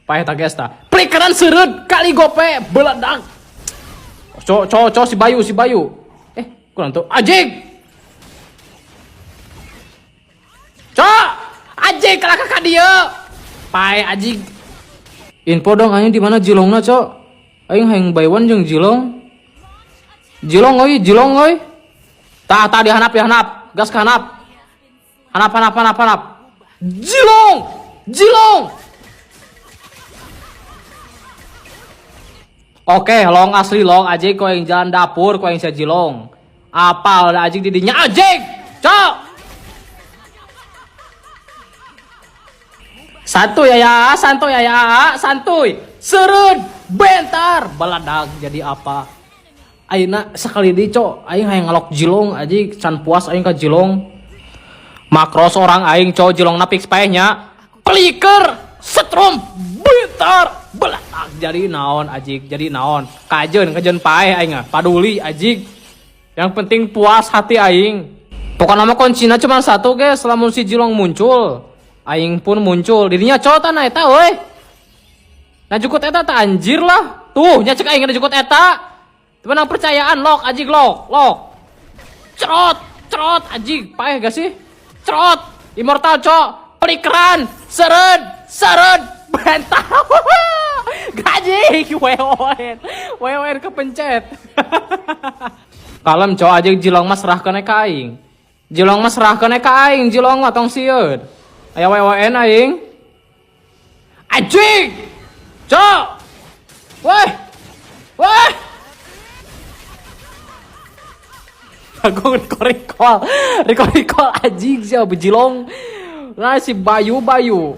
Paeh ta guys ta. Pelikeran seureut kali gope beledak. Cok cok cok si Bayu si Bayu. Eh, kurang tuh. Anjing. Cok, anjing kalah ka dieu. Paeh anjing. Info dong aing di mana Jilongna, Cok? Aing hayang by one jeung Jilong. Jilong euy, Jilong euy. Tah tah dihanap dihanap. Gas ke hanap. Hanap hanap hanap hanap. Jilong! Jilong! Oke, long asli long anjing kau yang jalan dapur, kau yang saya jilong. Apal da anjing didinya anjing. Cok. Santuy ya ya, santuy ya ya, santuy. Seureut, bentar, baladag jadi apa? Ayeuna sekali deui cok, aing hayang ngalok jilong anjing, can puas aing ka jilong. Makro seorang aing cok jilongna fix paeh nya. Peliker, setrum, bentar, baladag jadi naon anjing, jadi naon. Kajeun, kajeun paeh aing ah, paduli anjing. Yang penting puas hati aing. Pokoknya mah kuncina cuma satu guys, lamun si Jilong muncul, aing pun muncul. Dirinya cok tanah eta euy. Nah jukut eta tak anjir lah. Tuh, nya cek aing ada jukut eta. Temenang percayaan lok anjing lok, lok. Cerot, cerot anjing, paeh gak sih? Cerot, immortal cok, pelikeran, seren, seren, bentar. Gaji, WON, WON kepencet. Kalem cok anjing Jilong mah serahkeun ka aing. Jilong mah serahkeun ka aing, Jilong mah tong sieun. Aya WON aing. Anjing! Cok! Weh! Weh! Aku recall recall, recall recall anjing siapa Jilong. Nah si Bayu Bayu.